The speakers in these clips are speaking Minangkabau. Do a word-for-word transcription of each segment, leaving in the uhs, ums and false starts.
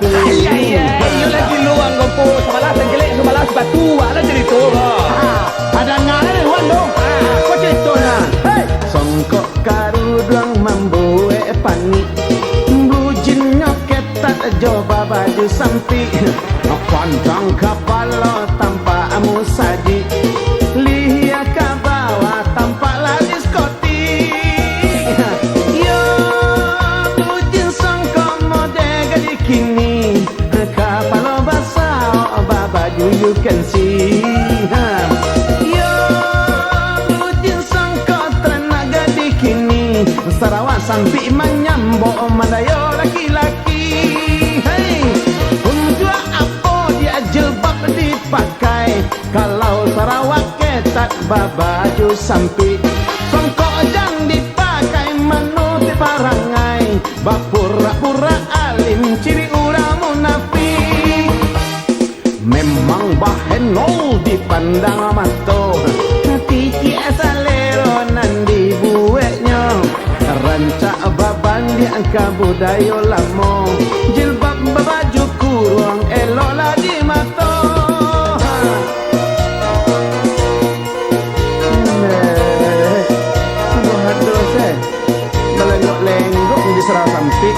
Iya, iya, iyo lagi luang gopo, sabalah tangkelek, sabalah sipatu, alah carito. Ah, ada ngarang deh, Wan, tu. Ah, apa caritonyo? Hei! Songkok karuduang mambuek panik. Blujinnyo ketat jo babaju sampik. Pandang kapalo tampak musajik. Lihia ka bawah tampak lah diskotik. Yo, bujin songkok mode gadih kini. Kapalo basaok babaju you can see. Ha. Yo, bujin songkok taranak gadih kini. Sarawa sampik manyambok madayo laki-laki. Hei, untuak apo diak jilbab dipakai? Kalau sarawa ketat babaju sampik, songkok jan dipakai manutuik parangai. Bapura-pura alim ciri urang munafik. Memang bahenol dipandang mato, titiak salero nan dibueknyo. Rancak babaliak ka budayo lamo, jilbab babaju kuruang elok lah di mato. Neh, buah dosa. Balenggok-lenggok di sarawa sampik.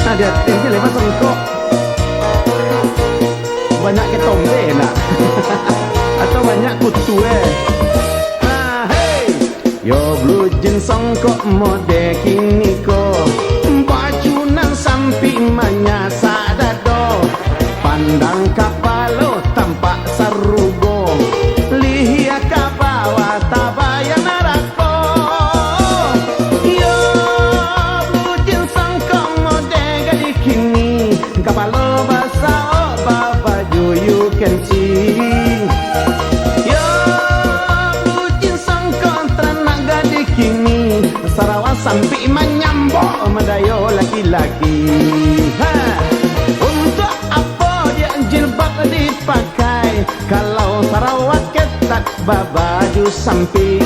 Hati-hati se lewat songkok. Banyak ketombe nak. Atau banyak kutu, eh. Ah, hei. Yo, blujinnyo songkok mode kini ko. Baju nan sampik manyasak dado. Pandang kapalo tampak sarugo, lihia ka bawah tabayang narako. Iyo, bujin songkok mode gadih kini, kapalo basaok babaju you can see. Iyo, bujin songkok taranak gadih kini, sarawa sampik manyambok madayo laki-laki. Ha, untuak apo diak jilbab dipakai, kalau sarawa ketat babaju sampik?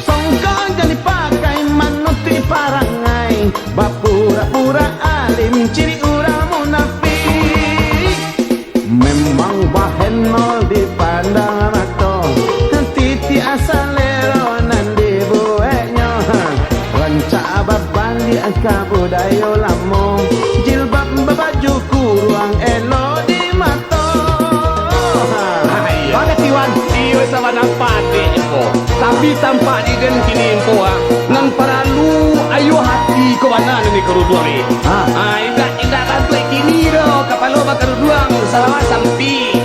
Songkok jan dipakai manutuik parangai, bapura-pura alim ciri urang munafik. Memang bahenol dipandang mato, titiak salero nan dibueknyo. Rancak babaliak ka budayo lamo, jilbab babaju kuruang elok di mato. Iyo. Bagai tiwan. Iyo, sabana patik ko. Tapi tampak di den kini ko, ah, nan paralu ayo hati ko bana nan di karuduang ni. Ha. Ah, indak, indak bantuak kini doh, kapalo bakaruduang, sarawa sampik.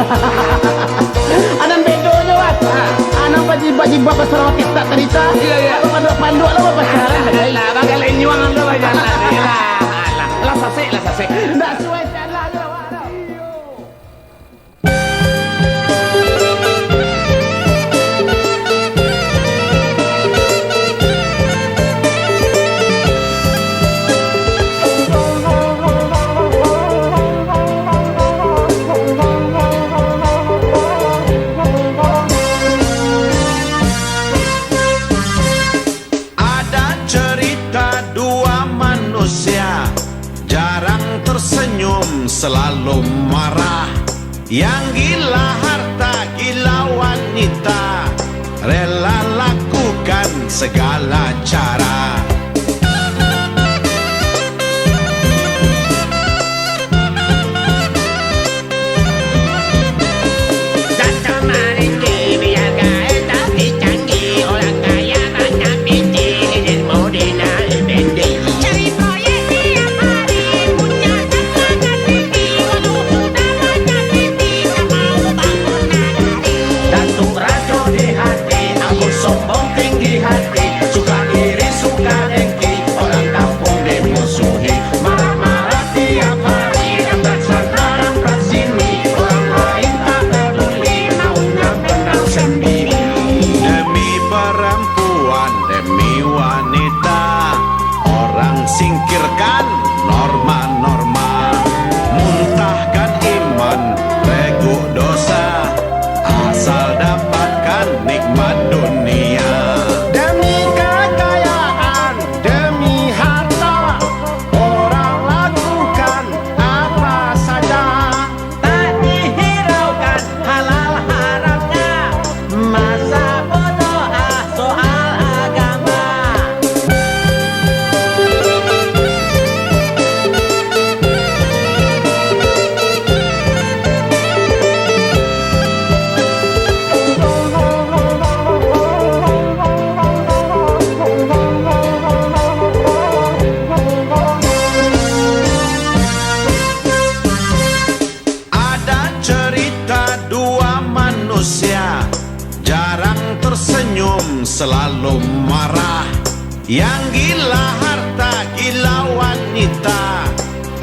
Anan bedonyo, Wan. Ha. Anan bajilbab-jilbab basarawa ketat tadi, ta? Iyo, iyo. Kalau panduak-panduak lah bapacaran, alah, alah, bagai lenyuang lah bajalan. Alah, alah, lah sasek, lah sasek. Ndak suai sialah je, Wan. Ada cerita dua manusia, jarang tersenyum, selalu marah. Yang gila harta, gila wanita, rela lakukan segala cara. Datuk rajo di hati, aku sombong tinggi hati, suka iri, suka dengki, orang kampung dimusuhi, marah-marah tiap hari, ramprak sana, ramprak sini, orang lain tak peduli, maunya menang sendiri. Demi perempuan, demi wanita, orang singkirkan norma-norma, muntahkan iman, reguk dosa, asal dapatkan nikmat dunia. Demi kekayaan, demi harta, orang lakukan Selalu marah. Yang gila harta, gila wanita,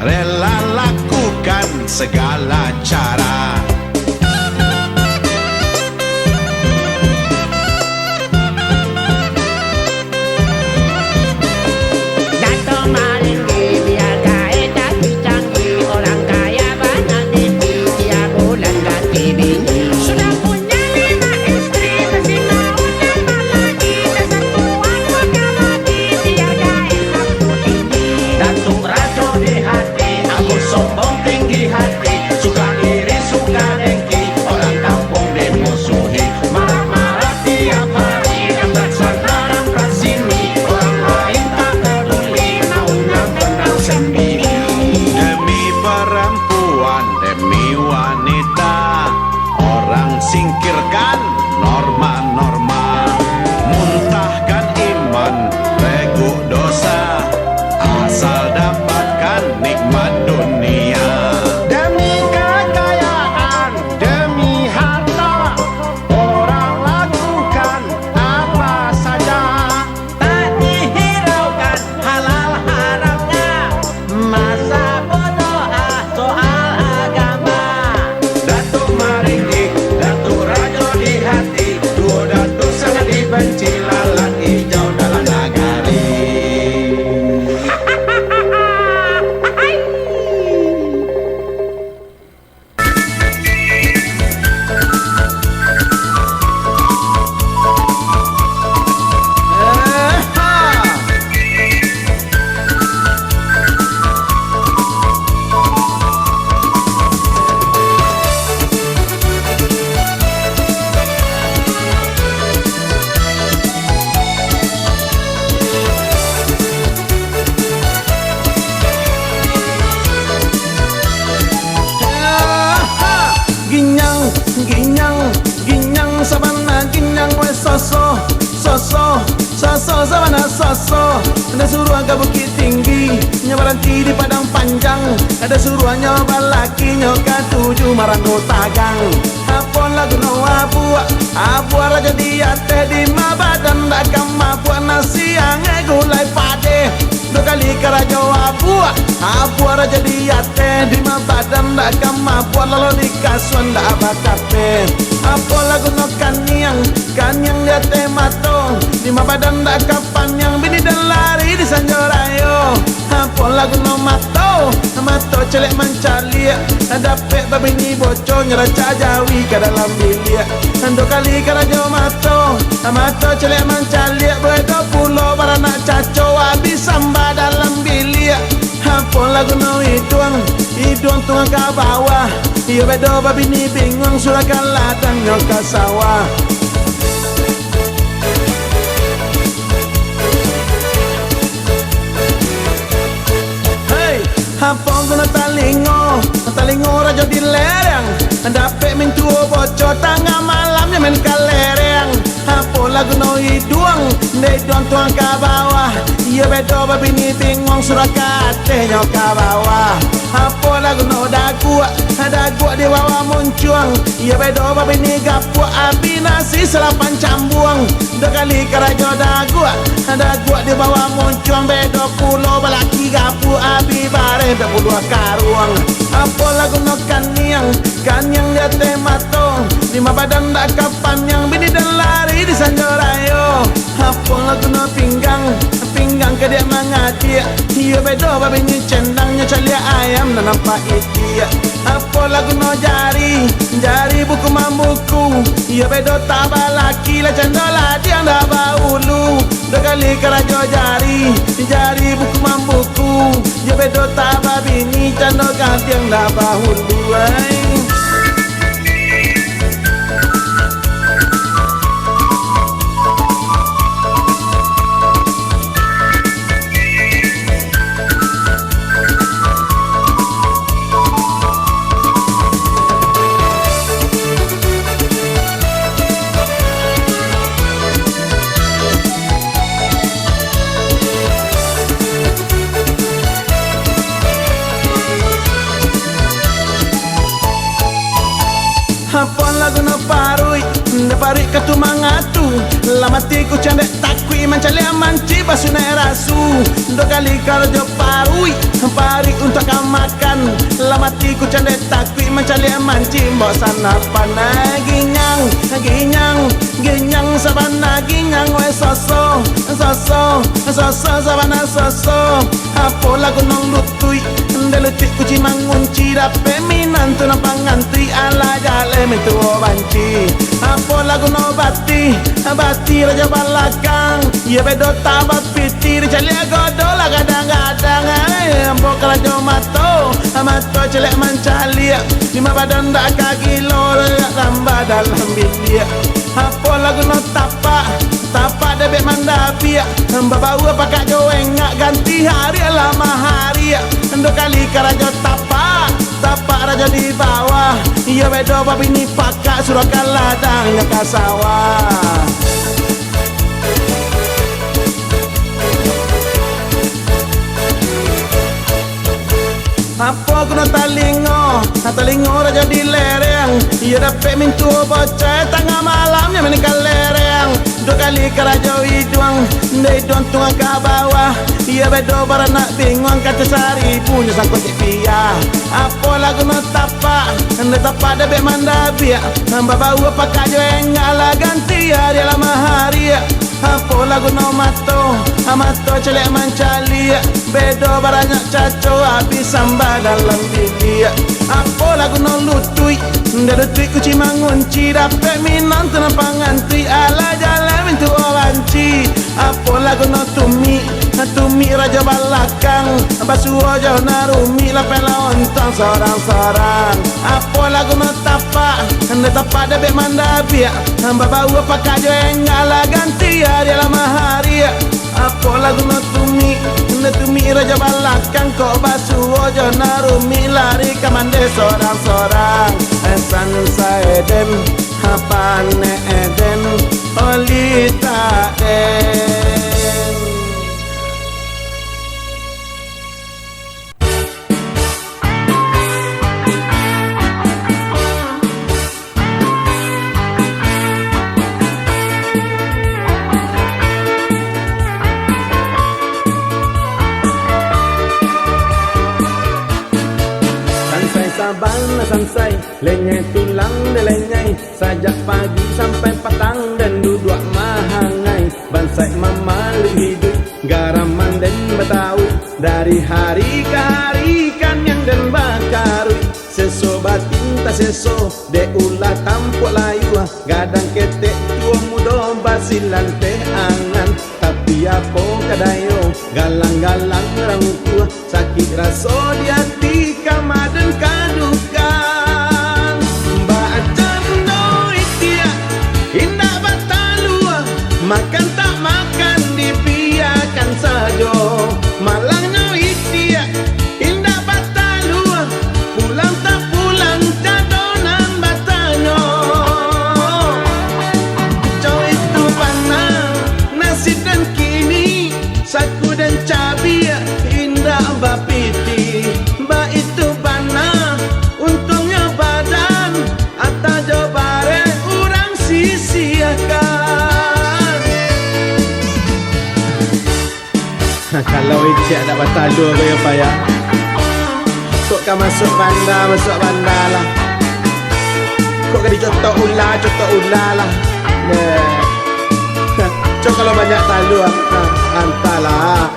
rela lakukan segala cara. Jatuh maling di biar gaek tapi canggih, orang kaya banyak tipi, tiap bulan ganti bini. Sudah punya lima istri, masih mau nambah lagi, dasar tuan kok kabadi, biar gaek nafsu tinggi. Datuk Rajo di hati, aku sombong tinggi hati, suka iri, suka dengki, orang kampung dimusuhi, marah-marah tiap hari, yang tak sana, yang tak sini, orang lain tak peduli, maunya tenang sendiri. Demi perempuan, demi wanita, orang singkirkan norma-norma, muntahkan iman, reguk dosa, asal dapatkan nikmat dunia. Demi kekayaan, demi harta, orang lakukan apa saja. Tak dihiraukan halal haramnya, masa bodoh ah soal agama. Datuk Maringgi, Datuk Rajo di hati, duo Datuk sangat dibenci, lalat ijau dalam nagari. Ginyang, ginyang, ginyang sabana ginyang, weh, soso, soso, soso sabana soso. Ndak suruah ka Bukik Tinggi, nyo baranti di Padang Panjang. Ndak suruah nyo balaki, nyo katuju marano tagang. Apo lah guno abuak, abuak rajo di ateh, dima badan dak ka mabuak, nasi angek gulai padeh. Duo kali karajo abuak, abuak rajo di ateh, dima badan dak ka mabuak, lalu di kasuan dak bakapeh. Apo lah guno kaniang, kaniang di ateh mato, dima badan dak ka paniang, bini dan lari di sanjo rayo. Apo lah guno mato, mato celek mancaliak, dapek babini boco, nyo rancak jawi ka dalam biliak. Duo kali karajo mato, mato celek mancaliak, bedo pulo baranak caco, abih samba dalam biliak. Apo lah guno iduang, iduang tungang ka bawah, iyo bedo babini binguang, sudah ka ladang nyo ka sawah. Hei, apo guno talingo, talingo rajo di lereng, dapek mintuo boco, tangah malam nyo main kalereng. Apo lah guno iduang, dek iduang tungang ka bawah, iyo bedo babini binguang, sudah ka ateh nyo ka bawah. Apo lah guno daguak, daguak di bawah muncuang, iyo bedo babini gapuak, abih nasi salapan cambuang. Duo kali karajo daguak, daguak di bawah muncuang, bedo pulo balaki gapuak, abih bareh ampek puluah karuang. Apo lah guno kaniang, kaniang di ateh mato, dima badan dak ka paniang, bini dan lari di sanjo rayo. Apo lah guno pinggang, pinggang ka diak mangadiak, iyo bedo babini cendang, nyo caliak ayam nan nampak itiak. Apo lah guno jari, jari buku mambuku, iyo bedo tak balaki, lah cando ladiang dak baulu. Duo kali karajo jari, jari buku mambuku, iyo bedo tak babini, cando gadiang dak baulu, ai. Paruik ka tu mangatu, lah mati kuciang dek takuik mancaliak manci basunaik rasu. Duo kali karajo paruik, paruik untuak ka makan, lah mati kuciang dek takuik mancaliak manci mbok sanapan. Ginyang, ginyang, ginyang sabana ginyang, weh soso, soso, soso sabana soso. Apo lah guno lutuik, ndak lutuik kunci mangunci, dapek minantu nan pangantuik, alah jaleh mintuo banci. Apo lah guno batih, batih rajo balakang, iyo bedo tak bapitih, dicaliak godo lah gadang-gadang. Ai, ambo karajo mato, mato caliak mancaliak, limo badan dak ka gilo, dak tambah dalam biliak. Apo lah guno tapak, tapak debek mandabiak, babaua pakak jo engak, ganti hari alah mahariak. Duo kali karajo tapak, tapak rajo di bawah, iyo bedo babini pakak, suruah ka ladang nyo ka sawah. Apo guno talingo, talingo rajo di lereng, iyo dapek mintuo bocah, tangah malam nyo main ka lereng. Duo kali karajo iduang, ndak iduang tunga ka bawah, iyo bedo baranak binguang, kaco saribu nyo sangko cik piah. Apo lah guno tapak, ndak tapak debek mandabiak, babaua pakak jo engak, lah ganti hari alah mahariak. Apo lah guno mato, mato caliak mancaliak, bedo baranyak caco, abih sambah dalam biliak. Apo lah guno lutuik, ndak lutuik kunci mangunci, dapek minantu nan pangantuik, alah jaleh mintuo banci. Apo lah guno tumik, tumik rajo balakang, basuo jo nan rumik, lapeh lah untuang sorang-sorang. Apo lah guno tapak, ndak tapak debek mandabiak, babaua pakak jo engak, lah ganti hari alah mahariak. Apo lah guno tumik, ndak tumik rajo balakang, kok basuo jo nan rumik, lari ka mandeh sorang-sorang. Sansai den, ha, panek den, oli tak den. Sansai sabana sansai, lenyai tulang den lenyai. Sajak pagi sampai patang den duduak mahangai. Bansaik mamaluik hiduik, garaman den batauik. Dari hari ka hari kaniang den bakaruik. Seso batin taseso, dek ulah tampuak layua. Gadang ketek tuo mudo basilanteh angan. Tapi apo ka dayo, galang-galang urang ukua. Sakik raso di ati, kama den kadukan. Bacando itiak, indak batalua, makan tak makan, dibiakan sajo. Malangnyo itiak, indak batalua, pulang tak pulang, cando nan batanyo. Co itu bana nasib den kini, saku den cabiak, indak bapitih. Baitu bana untuangnyo badan, ata jo bareh urang sisiahkan. Kalau itiak dak batalua, goyang payah. Kok ka masuak banda, masuak banda lah. Kok ka dicotok ula, cotok ula lah. Nah. Cok kalau banyak talua, ha, antalah.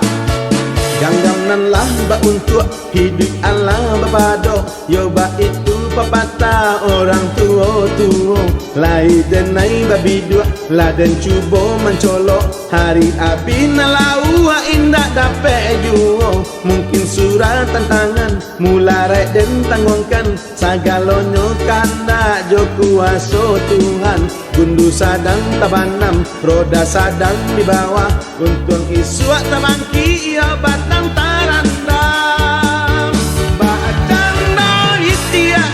Ganggam nan lah bauntuak, hiduik alah bapado. Yo baitu papatah urang tuo-tuo. Lai den nai babiduak, lah den cubo mancolok. Hari abih nan lauak indak dapek juo. Mungkin suratan tangan, mularaik den tangguangkan. Sagalonyo kandak jo kuaso Tuhan. Gundu sadang tabanam, roda sadang di bawah. Untuang isuak tabangkik, iyo batang tarandam. Bacando itiak,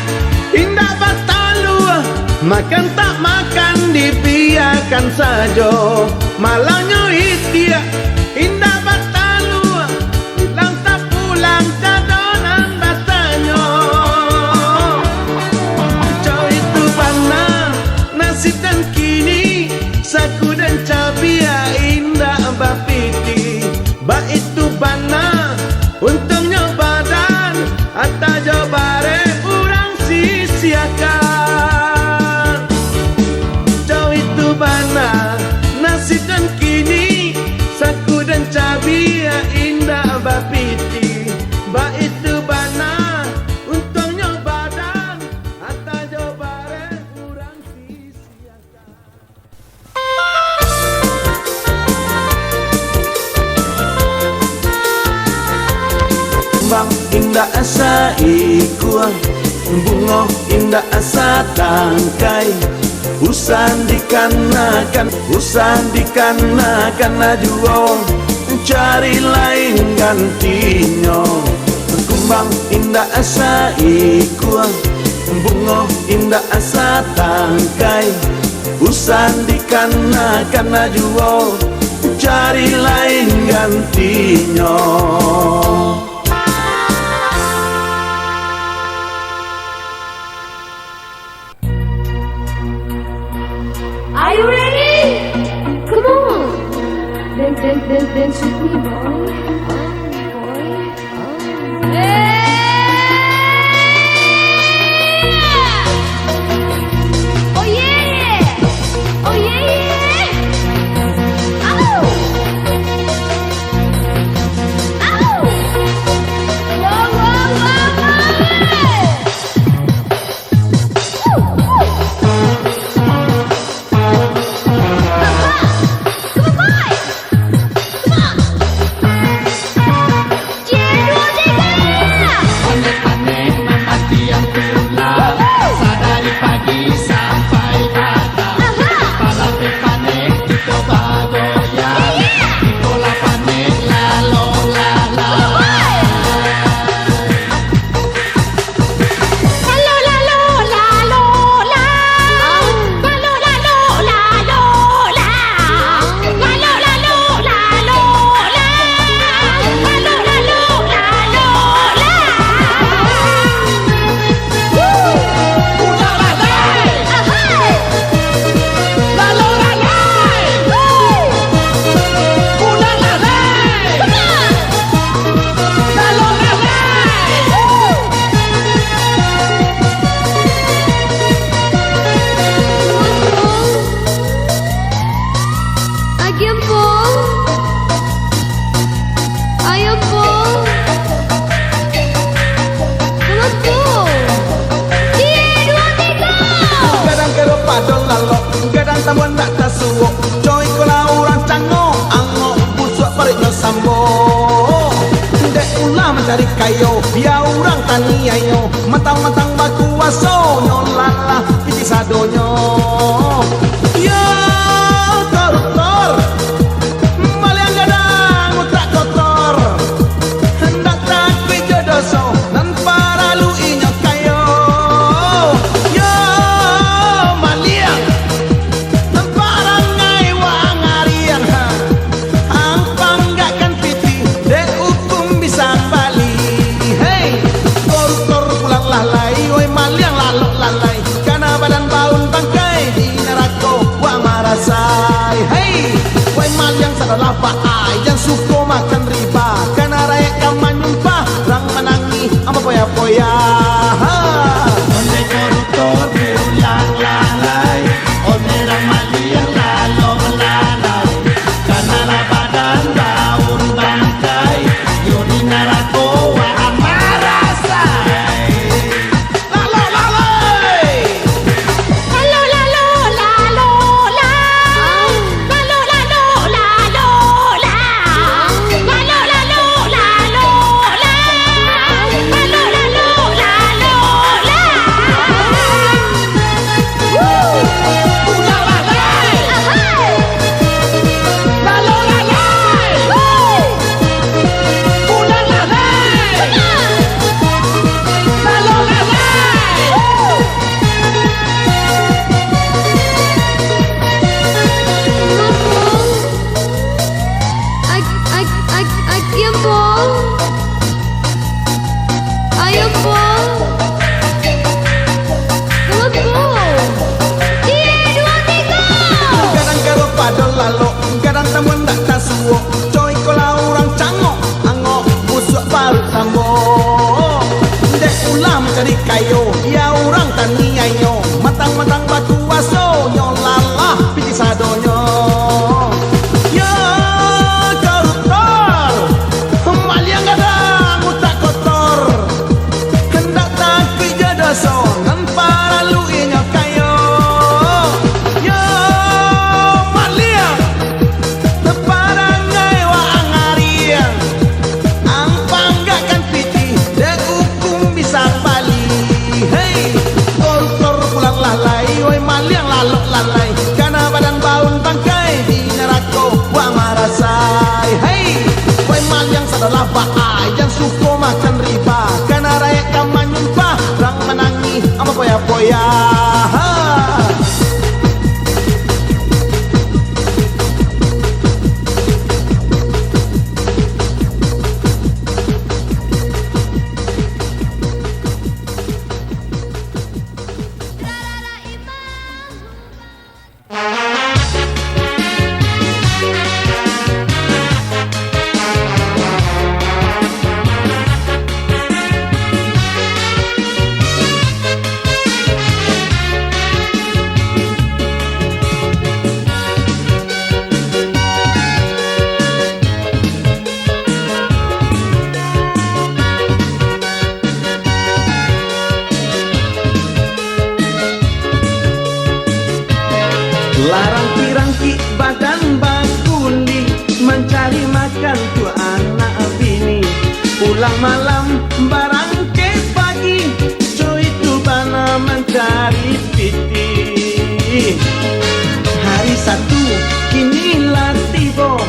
indak batalua. Makan tak makan, dibiakan sajo. Malangnyo itiak, indak batalua. Pulang tak pulang, cando nan batanyo. Co itu bana nasib den kini. Saikua bungo indak satangkai, usah dikanakan, usah dikanakan juo, cari lain gantinyo. Kumbang indak saikua, bungo indak satangkai, usah dikanakan juo, cari lain gantinyo. Are you ready? Come on. Then, then, then, then shoot me, boy. Boy. Yeah! Oh yeah! Oh yeah, yeah! Ow! Ow! Whoa, whoa, whoa, whoa! Woo, woo! Come on, boy! Come on! Ciek, duo, tigo! Panek-panek mamatian tulah, sadari pagi sampai patang. Aha! Panek-panek kito bagoyang, kito lah panek lalo-lalo. Lalo, lalo, lalo, la. Lalo, lalo, lalo, la. Lalo, lalo, lalo, la. Lalo, lalo, lalo, la. Woo! Ulah lalai. Ahai. Lalo lalai. Woo! Ulah lalai. Come on. Lalo lalai. Woo! Agian, Pong. Ayo, Pong. Ayo, Pong. Ciek, duo, tigo. Gadang kado pado lalok, gadang tambuah ndak tasuok. Coy ko lah urang cangok, angok, busuak paruiknyo sambo. Dek ulah mancari kayo, bia urang taniayo. Mantang-mantang bakuaso, nyo lalah pitih sadonyo. Yo, koruptor, maliang gadang utak kotor, ndak takuik jo doso, nan paralu inyo kayo. Yo, maliang, parangai waang ariang, ha. Ang panggakkan pitih, dek ukum bisa bali. Hei, koruptor pulang lalai, oi maliang lalok lalai, kana badan baun bangkai di narako, waang marasai. Hei, oi maliang sadolah baai, jan suko makan riba, kana rakyat ka manyumpah, rang manangih, ambo poya-poya. Ha. Ondeh koruptor pulang lalai, ondeh rang maliang lalok lalai, kanalah badan baun bangkai, yo di narako waang marasai. Lalok lalai. Lalo, lalo, lalo, la. Lalo, lalo, lalo, la. Lalo, lalo, lalo, la. Lalo, lalo, lalo, la. Woo! Ulah lalai. Ahai. Lalo lalai. Woo! Ulah lalai. Lalo lalai. Woo! Ag-, ag-, ag-, agian, Pong. Ayo, Pong. Ayo, Pong. Ciek, duo, tigo. Gadang kado pado lalok, gadang tambuah ndak tasuok. Coy ko lah urang cangok, angok, busuak paruik sambo. Dek ulah mancari kayo, bia urang taniayo. Mantang-mantang bakuaso, nyo lalah pitih sadonyo. Yo, koruptor, maliang gadang utak kotor, ndak takuik jo doso, nan paralu inyo kayo. Yo, maliang, parangai waang ariang, ang panggakkan pitih, dek Lah rangkik-rangkik badan bakuli, mancari makan tu anak bini. Pulang malam barangkek pagi, co itu bana mancari pitih. Hari Sabtu kini lah tibo,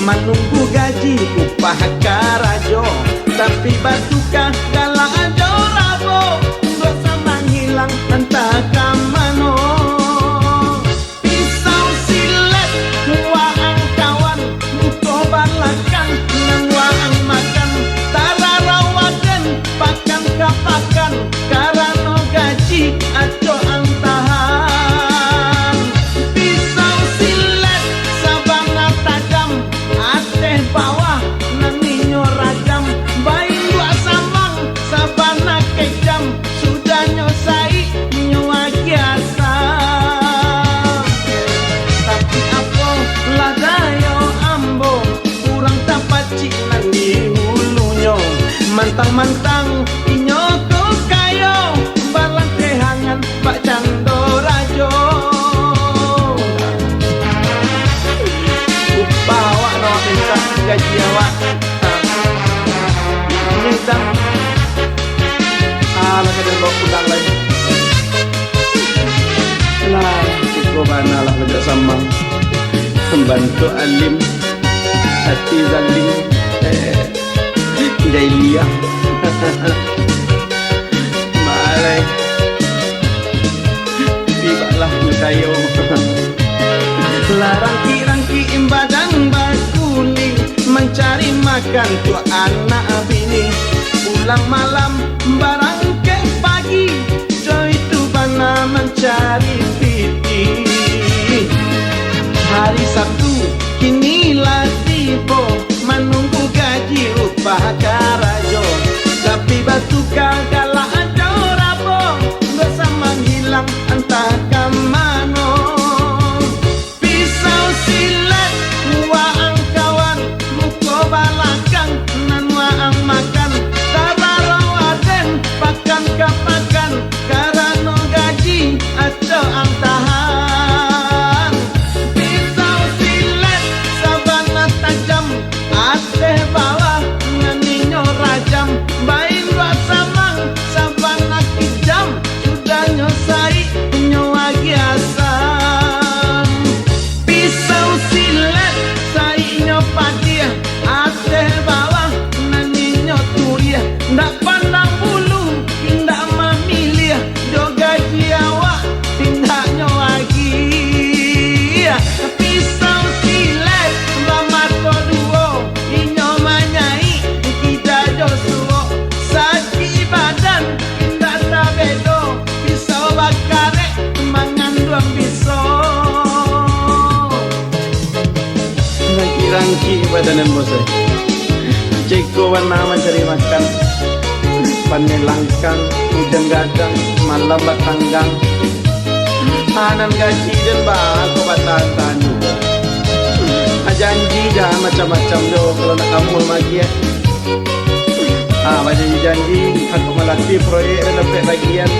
manunggu gaji upah karajo. Tapi batuka galak jo rabo, dosa manghilang antah ka mano. Pisau silet, waang kawan, muko balakang, nan waang makan, tararau aden, pakan ka pakan, karano gaji acok ang tahan. Pisau silet, sabana tajam, ateh bawah, nan inyo rajam, bainduak samang, sabana kejam, sudahnyo saik nyo agiah asam. Tapi apo lah dayo ambo, urang tapacik nan di hulunyo. Mantang-mantang inyo ko kayo, balantehangan bak cando rajo. Upah awak nan awak mintak, gaji awak. Ini dang. Ah, lah ka den bawa pulang lai. Lah, cukuik bana lah lajak samang. Bantuak alim, ati zalim. Eh, jahiliah. Baa lai. Tibaklah kayo. Lah rangkik-rangkik badan bakuli, mancari makan tu anak bini. Pulang malam barangkek pagi, co itu bana mancari pitih. Hari Sabtu kini lah tibo, manunggu gaji upah karajo. Tapi batuka galak jo rabo, dosa manghilang antah ka mano. Pisau silet, waang kawan, muko balakang, nan waang makan, tararau aden, pakan ka pakan, karano gaji acok ang tahan. Pisau silet, sabana tajam, ateh bawah, nan inyo rajam, bainduak samang, sabana kejam, sudahnyo saik nyo agiah asam. Pisau silet, saiknyo padiah, ateh bawah, nan inyo turiah, ndak pandang bulu, indak mamiliah, jo gaji awak, indaknyo agiah. Pisau silet, bamato duo, inyo manyaik, kida jo suok, sakik badan, indak tabedo, pisau bakarek manganduang biso. Rangkik-rangkik badan den bos ai. Ceko bana mancari makan. Paneh langkang, ujan gadang, malam batanggang. Anan gaji den baa kok batahan-tahan juo. Ah, janji jan macam-macam jo, kalau nak kamuah magiah. Ah, bajanji-janji, angkau malatih proyek dan dapek bagian.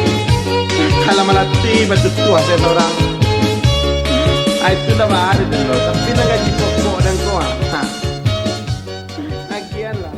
Kalau malatih, batutuah saya sorang. Ah, itu ndak baa deh, tapi nan gaji pokok dan ko, ah. Ha. Agian lah.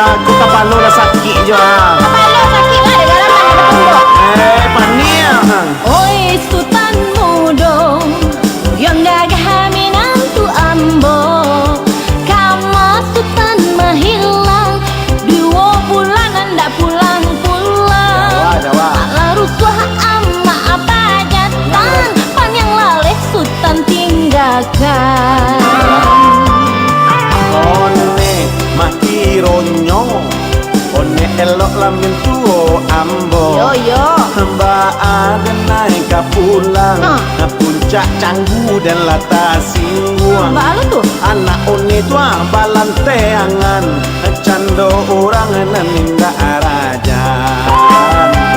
Aku kapalo lah sakik jo, ah. Kapalo sakik lah, dek garaman, dek batumbok. Eh, paniang. Oi, Sutan Mudo, yang gagah minantu ambo. Kama Sutan mahilang, duo bulan ndak pulang-pulang. Jawa, Jawa. Alah rusuah amak apa jatan, paniang laleh Sutan tinggakan. One mah kironyo, one elok lah mintuo ambo. Yo, yo. Baa den naiak ka pulang, puncak canggu den lah tasingguang. Baa lo tu? Anak one tu, ah, balanteangan, cando urang nan indak rajan.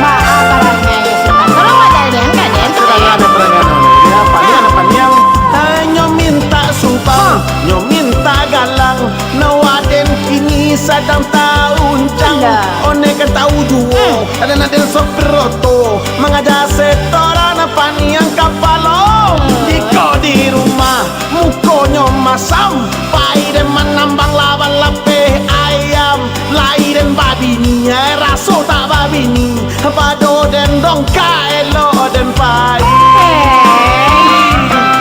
Baa parangai, Sutan? Tolong wadah lian ka den, Sutan. Sutan, ado parangai, no. Dia paniang, paniang. Hai, nyo mintak subang, nyo mintak galang. Nyawa den kini sadang tauncang. Alah. One kan tau juo, hmm, ado nan den sopiroto, mangaja setoran paniang kapalo. Hmm. Iko di rumah mukonyo masam, pai den manambang laban lapeh ayam. Lai den babini, eh, raso tak babini, pado den dongka elok den pai. Eh,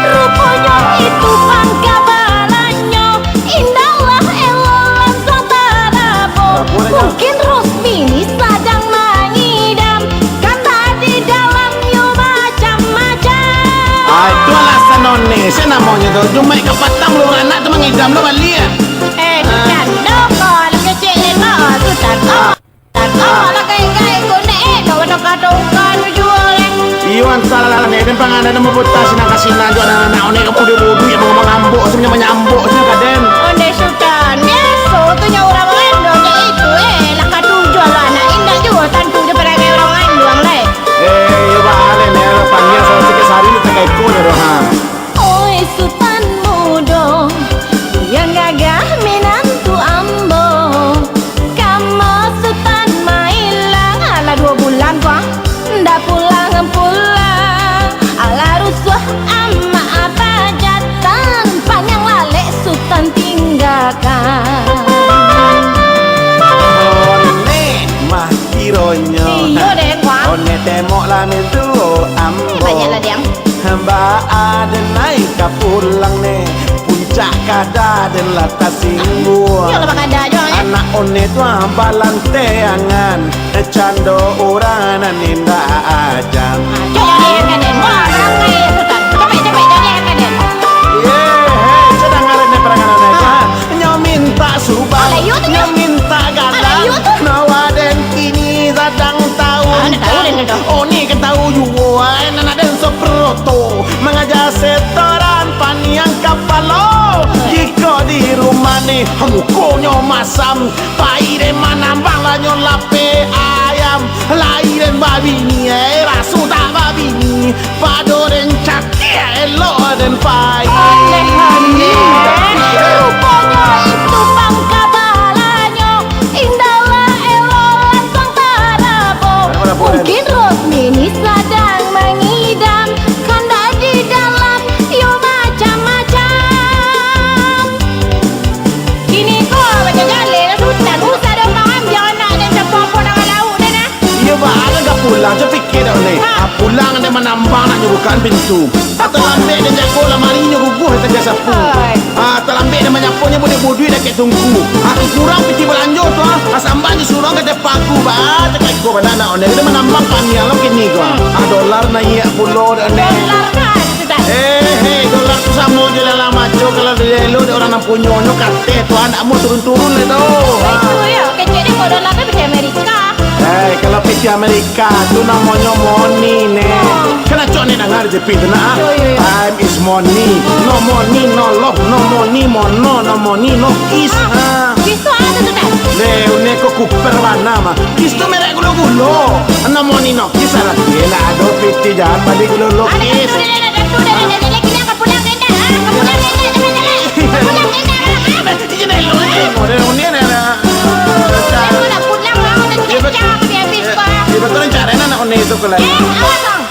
ruponyo itu pangkabalanyo, indaklah elok langsung tarabo. Mungkin Rusmini sadang mangidam, kan tadi dalam yo macam-macam. Ah, itu alasan one, sia namonyo tu. Jumaik ka patang, lu anak tu mangidam, lu baliak. Eh, Sutan, doko, lah kecek, eh, ko, Sutan, ko. Sutan, ko, lah gaek-gaek ko, nek, eh, dok, dok, dok, kan, juo, eh. Iyo, antahlah, nek, den panganan mau putas, sinan ka sinan, jo anak-anak, nek, kamu duduk-duduk, yang mau mangambok, semuanya manyambok, semuanya ka den. Onde Sutan, biaso tu nyo urang lain, dok, cak itu, eh, lah katuju, lah, anak, indak juo, tantu jo parangai urang lain, doang, lai. Eh, iyo, baa lai, nek, lah, panggil, salah sikit sari, ni, tak kayak ko, nek, doh, ha. Oi, Sutan Mudo, yang gagah minantu ambo. Kama Sutan mailang, alah duo bulan ko, ah, ndak pulang-pulang. Alah rusuah amak apa jatan, paniang lalek Sutan tinggakan. One mah kironyo. Iyo, deh, kuah. One temok lah mintuo ambo. Eh, banyak lah, Diang. Baa den naiak ka pulang ne, puncak kada den lah tasingguang. Iyolah, bakada jo, eh. Anak one tu, ah, balanteangan, cando urang nan indak ajan. Ah, cok, jadi akan den. Wah, ramai, Sutan. Capek, capek, jadi akan den. Ye, hei, sadang ngaran ne paranganan aja. Ah. Nyo mintak subang, alah, iyo tu, nyo mintak gadang. Alah, iyo tu. Nyawa den kini sadang tauncang. Ah, ndak tahu den tu. Oh, ni kan tahu juo, ai, nan aden soproto. Mangaja setoran paniang kapalo. Oi. Jiko di rumah ni, mukonyo masam. Pai den manambang, lah nyo lapeh ayam. Lai den babini, eh, raso tak babini. Pado den cakik, elok den pai. Aneh, aneh. Ruponyo itu pangkabalanyo, indahlah elok langsung tarabo. Mungkin Rosmini sadang mangidam, kandak di dalam yo macam-macam. Kini ko bajalan lah Sutan, usah dek maambiak anak den, campua apo nan ka lauak den, ah. Iyo, baa ka pulang, cak pikia dak, Nek? Ha. Ah, pulang den manambang nak nyo bukaan pintu. Ah, talambek den jago lamari nyo guguah di tangah sapu. Oi. Ah, talambek den manyapo nyo buduik-buduik dakek tungku. Ah, kurang pitih balanjo tu, ah. Ah, sambah nyo suruang ka depan aku, baa, cak iko bana nak, Nek. Den manambang paniang lo kini ko. Hmm. Ah, dolar naiak pulo dak, Nek? Dolar ka, Sutan? Eh, hei, dolar tu samo jo lah, lah maco kalau dielo dek urang nan punyo nyo kateh tu, ah, ndak mau turun-turun lai tu. Itu yo, kecek dek ko dolar tu pitih Amerika. Eh, kalau pitih Amerika tu namonyo money, Nek. Oh. Kan acok Nek danga di J P tu, nak, ah? Yo, yo, yo. Time is money. No money, no love, no money, mono, no money, no kiss. Ah. Ah. Kiss tu apo tu, Tan? Nek, Nek ko kuper bana mah. Kiss tu merek gulo-gulo. No money, no kiss lah. Yelah, ado pitih jahat bali gulo-gulo kiss. Ada tentu, ada tentu, ada tentu. Kini ka pulang, Nek, ah? Ka pulang, Nek, cepet, cepet. Ka pulang, Nek, ah? Iyo, Nek, lo, Nek. Model Nek, Nek. Aku nak pulang lah, udah cecak, habis-habis, Pak. Iyo, betul, cari anak Nek itu, kalau. Eh, awas, Bang.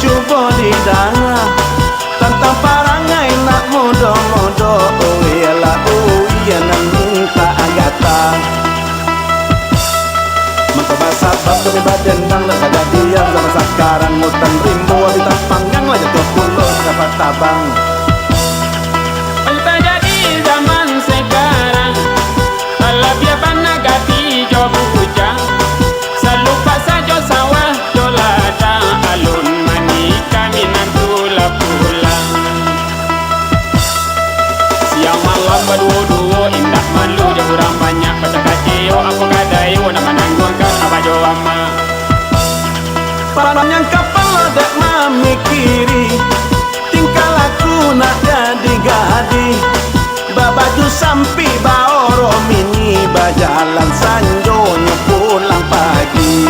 cubo didanga, tantang parangai nak mudo-mudo, oi alah, oi nan mintak gata. Mangko basabab kami badendang, nak kajadian zaman sakarang, utan rimbo abih tapanggang, lah jatuah pulo dapat tabang. Nan tajadi zaman sakarang, talabiah bana gadih jo bujang, salupak sajo sawah jo ladang, alun manikah minantu lah pulang. Siang malam baduo-duo, indak malu jo urang banyak, pacah kaceo apo kadayo, nak manangguangkan abah jo amak. Panjang kapalo dek mamikiri, tingkah laku nak gadih-gadih, babaju sampik, baorok mini, bajalan sanjo nyo pulang pagi.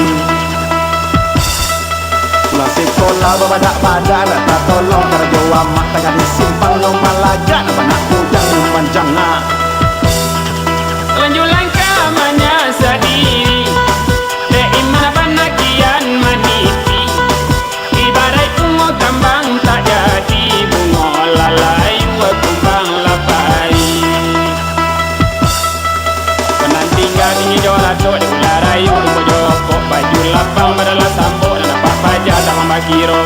Pulang sikolah babadak-badak, nak tatolong karajo amak, tangah di simpang nyo malagak, nak banak bujang nyo manjangak. Lanjut langkah manyasadiri, dek iman bana kian manipi. Ibaraik bungo kambang tak jadi, bungo lalai bakumbang lah pai. Pananti gadih jo ratok di ulah rayo, lumbo jo rokok, baju lapang badalah sambok, nan dapek baja tak mambakiro.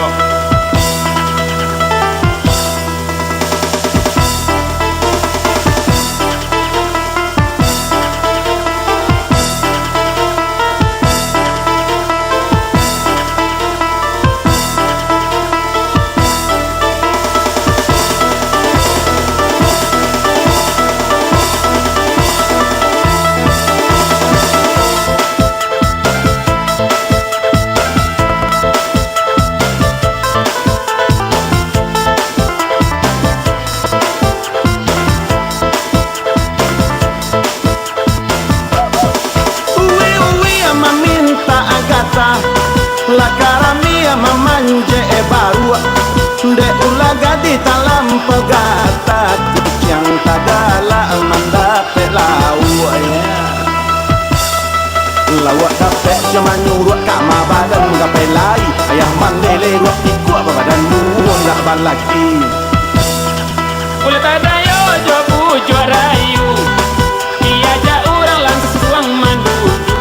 Uwi-uwi mamintak gata, lah karami mamanjek baruak. Dek ulah gadih talampau gata, kuciang tagalak mandapek lauak, ya. Lauak dapek jo manyuruak, kama badan manggapai lai. Ayah mandeh leruak pikuak babadan duo ndak balaki. Ulah tadayo jo bujuak rayu, diajak urang lansuang mandudu.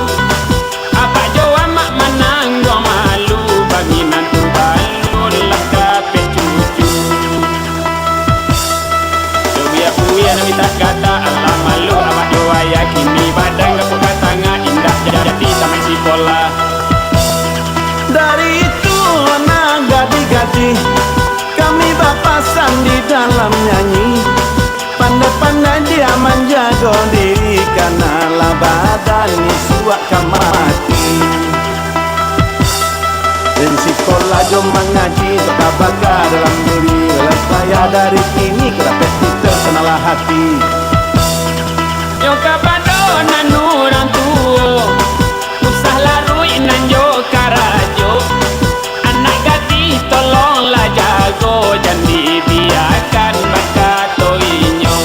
Abak jo amak manangguang malu, baminantu balun lah dapek cucu. Uwi-uwi nan mintak gata, alah malu abak jo ayah, kini badan gapuak ka tangah, indak jadi tamaik sikolah. Dari itu nan gadih-gadih, kami bapasan di dalam nyanyi. Pandai-pandai dia manjago diri, kanalah badan isuak ka mati. Den sikolah jo mangaji, tabaka dalam diri, lah payah dari kini, ka dapek titah sananglah hati. Yo kapado nan urang tuo, usah laruik nan jo karajo. Anak gadih tolonglah jago, jan dibiakan bakato inyo.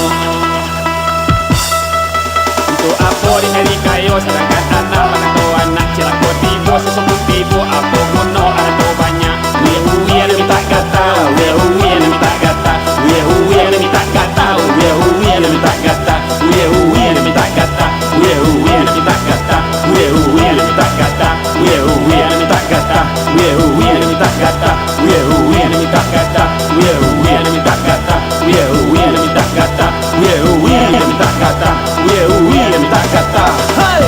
Untuak apo dicari kayo, sadangkan anak bakato anak, cilako tibo, sasuku tibo, apo guno arato banyak. Uwi-uwi nan mintak gata, uwi-uwi nan mintak gata, uwi-uwi nan mintak gata, uwi-uwi nan mintak gata, uwi-uwi nan mintak gata, uwi-uwi nan mintak gata, uwi-uwi nan mintak gata. Uwi-uwi nan mintak gata, uwi-uwi nan mintak gata, uwi-uwi nan mintak gata, uwi-uwi nan mintak gata, uwi-uwi nan mintak gata, uwi-uwi nan mintak gata, uwi-uwi nan mintak gata. Hei!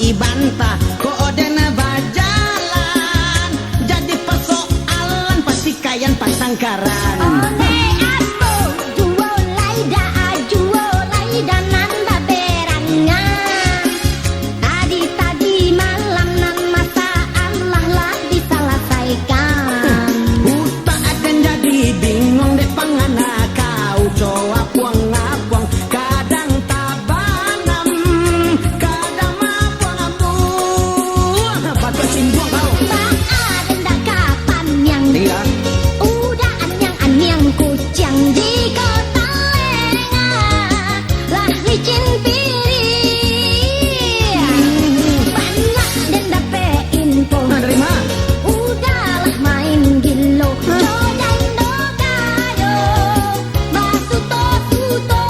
Bantah, kok den bajalan, jadi pasoalan, patikaian, patangkaran. Oleh apo juo lai dak juo lai, dan nan baberangan. Tadi-tadi malam nan masalah lah disalasaikan. Utak den jadi bingung dek pangana kau, co apuang-apuang, kadang tabanam, kadang mabuang-buang. Batua cimbuang kau. Baa den dak ka paniang. Iya. Udah aniang-aniang kuciang di kota lengah. Lah licin piriang. Hmm. Banyak den dapek info. Nah, dari ma? Udahlah main gilo. Hah? Jodan dogayo. Basuto-suto.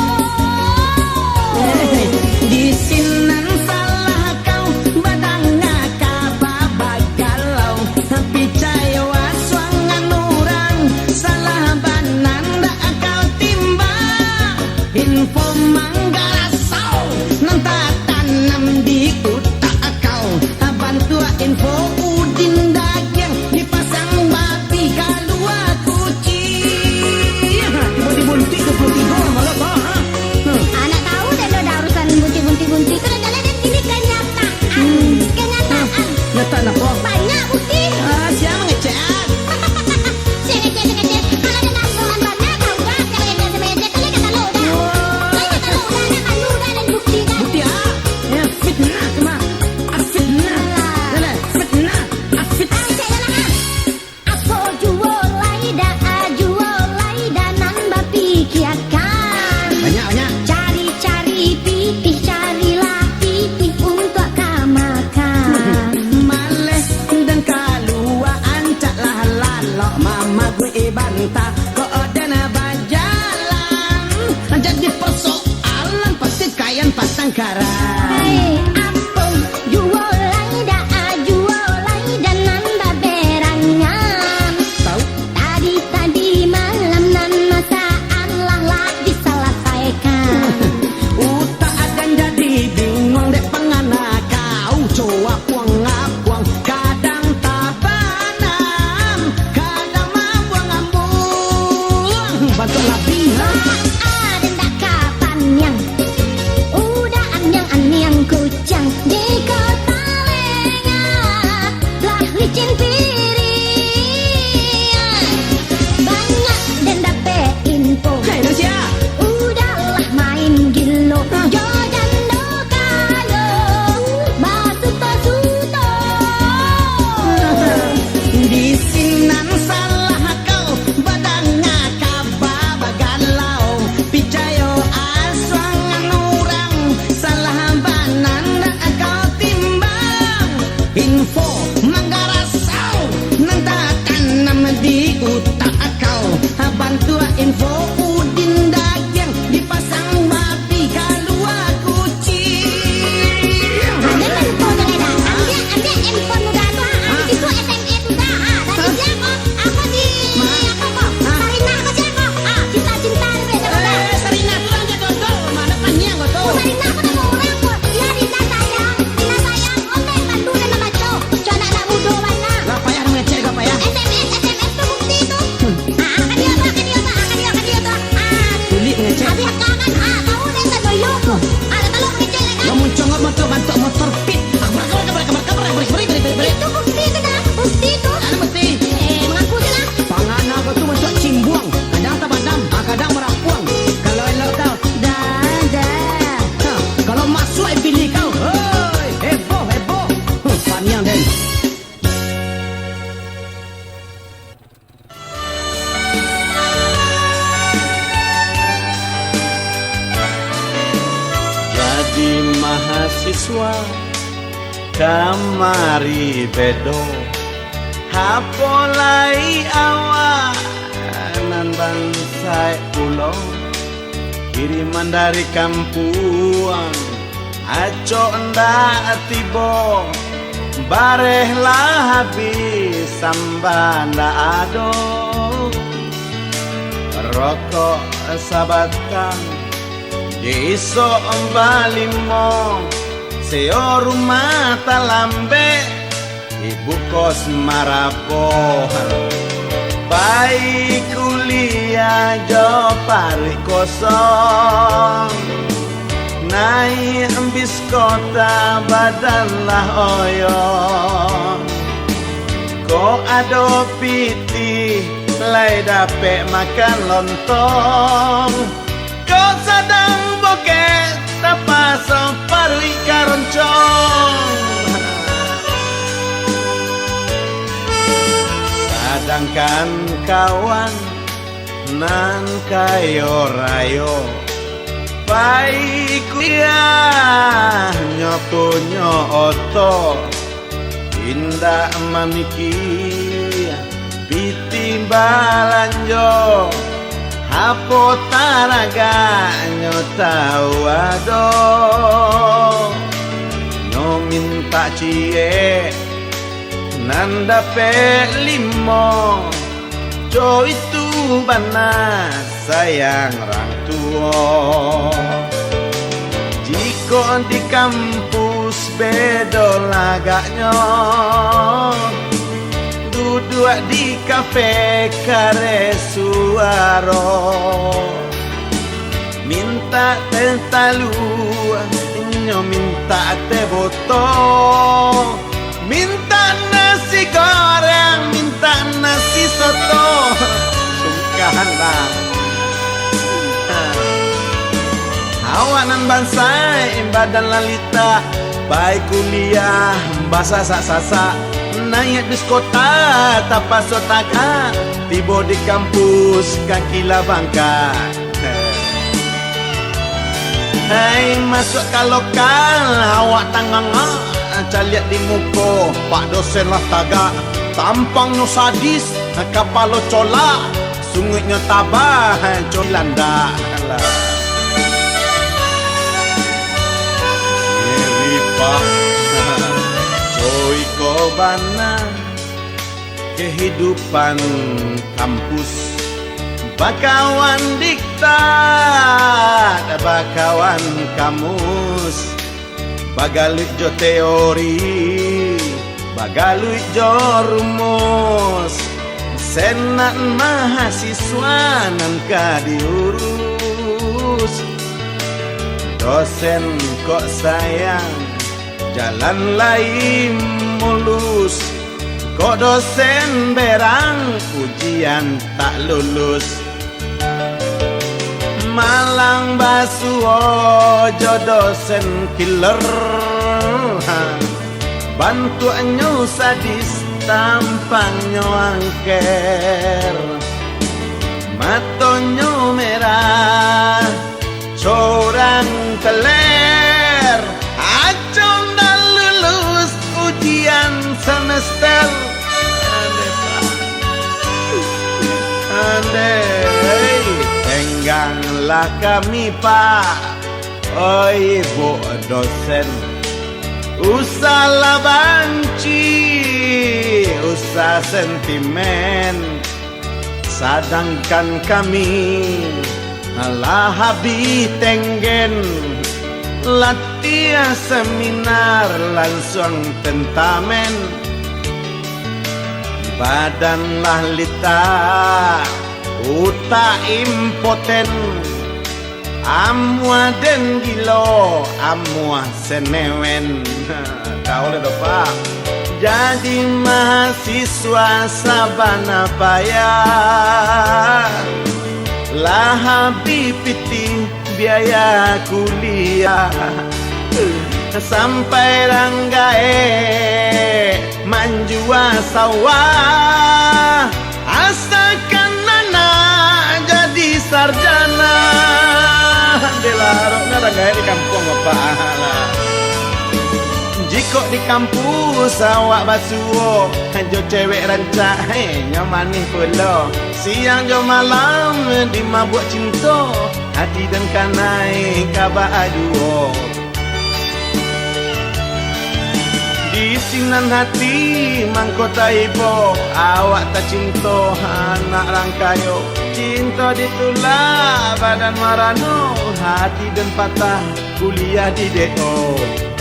Eh, di sinan salah kau, badanga kaba bagalau. Picayo asuangan urang, salah bana ndak kau timbang. Info manggarasau nan tatanam di utak kau. Bantuak info Udin Dagiang, dipasang babi kalua kuciang. Tibo di buntik dua puluh tigo malah bah. Hmm. Anak tahu deh lo dah urusan buntik-buntik-buntik tu, dah jalan dan kini kenyataan. Hmm. Kenyataan. Nyata napa? Banyak bukti. Ah, siapa ngecek? Siapa ngecek, siapa ngecek? Kalau dengan Tuhan banyak, kau udah, siapa ngecek, siapa ngecek? Kalian kata lo udah. Wah. Kalian kata lo udah, anak kandung udah, dan bukti dah. Bukti ah? Ya, fitnah tu mah. Ah, fitnah. Alah. Yalah, fitnah. Ah, fitnah. Cek lah, ah. Apo juo lai dak juo lai, dan nan bapikiakan. Banyak, banyak. Cari-cari pitih, carilah pitih untuak ka makan. Maleh den kalua, ancaklah lalok mamaguik bantah. Kok den bajalan, jadi pasoalan, patikaian, patangkaran. Hei, apo juo lai dak juo lai, dan nan baberangan. Tahu? Tadi-tadi malam nan masalah lah disalasaikan. Utak den jadi bingung dek pangana kau, co apuang-apuang, kadang tabanam, kadang mambuang-ambuang. Bantuak labi, ha? Baa den dak ka paniang. Udah aniang-aniang kuciang di kota lengah, lah licin piriang. Banyak den dapek info. Hei, Rusia. Udahlah main gilo. Hah? Jo jando kayo, basuto-suto. Di sinan salah kau, badanga kaba bagalau. Picayo asuangan urang, salah bana ndak kau timbang. Info manggarasau nan tatanam di utak kau. Bantuak info Udin Dagiang, dipasang babi kalua kuciang. Ambiak handphone tu, Dek. Ambiak, ambiak handphone muda tu, ha. Ha? Itu S M S sudah, ha. Tadi siang, oh, apa si, apa ko? Sarinah ko siang, oh. Ah, cinta-cinta tu, Dek, dah. Eh, Sarinah tu lah, dia dodol. Mana panjang ko tu? Oh, Sarinah ko nama urang ko. Iya, Rina sayang. Rina sayang. Oke, bantu dan membaca. Cuman anak muda bana. Lah payah mangecek ko, payah. S M S, S M S tu bukti tu. Hmm. Ah, ah, kan dia tu, kan dia tu, ah, kan dia, kan dia tu. Ah. Sulik mangecek. Habis akal kan? Ah, tahu deh, tak doyok tu. Ah, dah tahu mangecek, kan? Lah muncung bantuak-bantuak motor pit. Ah, kabrak, kabrak, kabrak, kabrak, kabrak, beri, beri, beri, beri, beri. Itu bukti tu dah, bukti tu. Ada bukti. Eh, mengaku je lah. Pangana kau tu bantuak cimbuang. Kadang tabadam, ah, kadang marapuang. Kalau elok kau, dah, dah. Ha, kalau masuak bilik kau, hoi, heboh, heboh. Huh, paniang den. Jadi mahasiswa kamari bedo, apo lai awak nan bansaik pulo. Kiriman dari kampuang, acok ndak tibo, bareh lah habih, samba ndak ado. Rokok sabatang, di isok balimo, Seo rumah talambek, ibu kos marapoh. Pai kuliah jo paruik kosong, naiak bis kota badan lah oyo. Kok ado pitih, lai dapek makan lontong. Kok sadang bokek, tapaso paruik karoncong. Sadangkan kawan nan kayo rayo, pai kuliah nyo punyo oto, indak mamikia pitih balanjo, apo taragaknyo tau ado. Nyo mintak ciek, nan dapek limo, co itu bana sayang rang tuo. Jikok di kampus bedo lagaknyo, duduak di kafe kareh suaro. Mintak teh talua, inyo mintak teh botol. Mintak nasi goreng, mintak nasi soto. Sungkahan lah. Awak nan bansaik, badan lalita, pai kuliah basasak-sasak, naiak bis kota tapaso tagak, tibo di kampus kaki lah bangkak. Hai, masuak ka lokal, awak tanganga, caliak di muko, pak dosen lah tagak, tampangnyo sadis, kapalo colak, sunguiknyo tabah, co landak. Alah. Ngeri, Pak. Coi ko bana. Kehidupan kampus, bakawan diktat, bakawan kamus, bagaluik jo teori, bagaluik jo rumus, senat mahasiswa nan ka diurus. Dosen kok sayang, jalan lai mulus, kok dosen berang ujian tak lulus. Malang basuo jo dosen killer, ha. Bantuaknyo sadis, tampangnyo angker, matonyo merah, corang teler, acok ndak lulus ujian semester. Andeh, Pak. Andeh, tengganglah kami, Pak. Oi, Bu dosen, usahlah banci, usah sentimen. Sadangkan kami lah habih tenggen, latiah seminar lansuang tentamen. Badan lah litak, utak impoten, amuah den gilo, amuah senewen. Tahu lah tu, Pak. Jadi mahasiswa sabana payah, lah habih pitih biaya kuliah. Sampai rang gaek manjua sawah, asakan anak jadi sarjana. Dek lah, rokna rang gaek di kampuang, Bapak, lah. Jikok di kampus awak basuo jo cewek rancak, hei, nyo manih pulo. Siang jo malam dimabuak cinto, ati den kanai ka baaduo. Di sinan hati mangko taibo, awak tacinto anak rang kayo. Cinto ditulak badan marano, hati den patah kuliah di D O.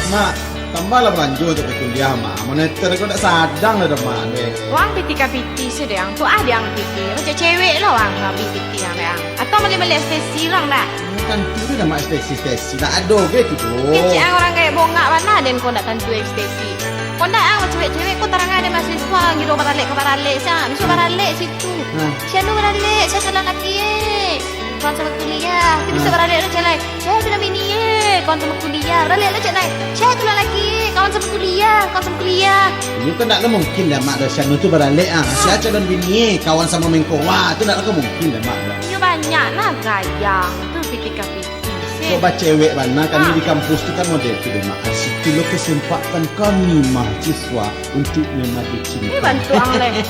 Mak, tambahlah balanjo untuak kuliah, Mak. Moneter ko ndak sadang lah, Mak, deh. Wang piti ka piti se, deh, ang. Tu ah, deh, ang piti. Macam cewek lah, wang, habih piti ang, deh, ang. Atau bali-bali ekstasi urang, dak? Hmm, tantu tu dah, Mak, ekstasi-ekstasi. Ndak ado ge tu, doh. Kecek ang urang gaek bongak bana, den ko ndak tantu ekstasi. Ko ndak ang, cewek-cewek ko tarang ado mahasiswa, gilo baralek ka baralek, sia. Misuak baralek situ. Nah. Sia nu baralek, sia calon laki, eh. Kawan samo kuliah. Tu bisa baralek lah, calon. Sia sudah bini, eh, kawan samo kuliah. Baralek lah, cek nai. Sia tu lah lagi, eh, kawan samo kuliah, kawan samo kuliah. Inyo kan ndak lah mungkin lah, Mak, doh, sia nu tu baralek, ah. Sia calon bini, eh, kawan samo mengkowa. Tu ndak lah mungkin lah, Mak, lah. Inyo banyak lah gaya. Tu piti ka piti, sih. Kok bacewek bana kami di kampus tu kan model tu deh, Mak. Ah, situ lo kesempatan kami mahasiswa untuk memadu cinta. Ini bantu ang, leh.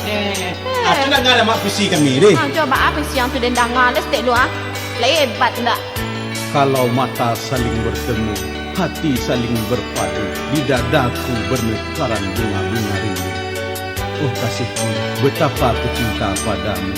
Ah, tu ndak ada, Mak, puisi kami, deh. Ah, coba apa sih yang tu den danga, leh, stek lu, ah. Lai hebat ndak? Kalau mata saling bertemu, hati saling berpadu, di dadaku bermekaran bunga-bunga rindu. Oh kasihku, betapa ku cinta padamu.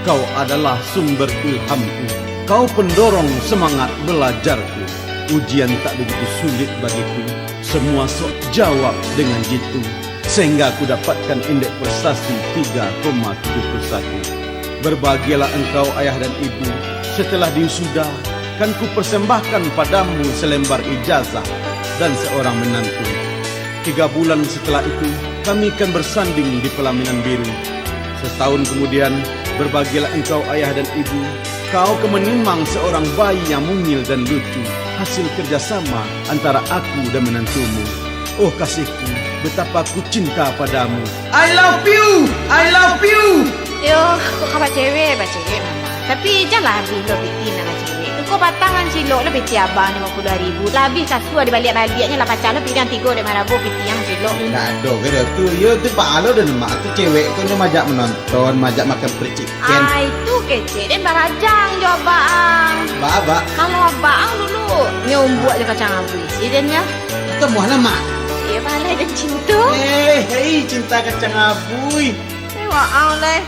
Kau adalah sumber ilhamku. Kau pendorong semangat belajarku. Ujian tak begitu sulit bagiku. Semua sok jawab dengan jitu, sehingga ku dapatkan indeks prestasi tiga koma tujuh puluh satu. Berbahagialah engkau, ayah dan ibu, setelah diwisuda, kan ku persembahkan padamu selembar ijazah dan seorang menantu. Tiga bulan setelah itu, kami kan bersanding di pelaminan biru. Setahun kemudian, berbahagialah engkau, ayah dan ibu, kau kan menimang seorang bayi yang mungil dan lucu, hasil kerjasama antara aku dan menantumu. Oh kasihku, betapa ku cinta padamu. I love you, I love you. Yo, kok ka bacewek, bacewek mama. Tapi janlah abih lo piti nan ka cewek tu. Ko patang ang cilok lo piti abang limo puluah ribu. Lah abih kasua dibaliak-baliaknyo lah pacah lo piti ang tigo dek marabo piti ang cilok. Ndak ado ge doh tu. Yo tu paalo den, Mak, tu cewek tu nyo majak menonton, majak makan percik. Ai, tu kecek den barajang jo abang. Ba, ba. Kalau abang dulu, nyo umbuak jo kacang abuih si den nyo. Tamuahlah, Mak. Iyo, baleh den cinto. Eh, hei, cinta kacang abuih. Eh, waang leh.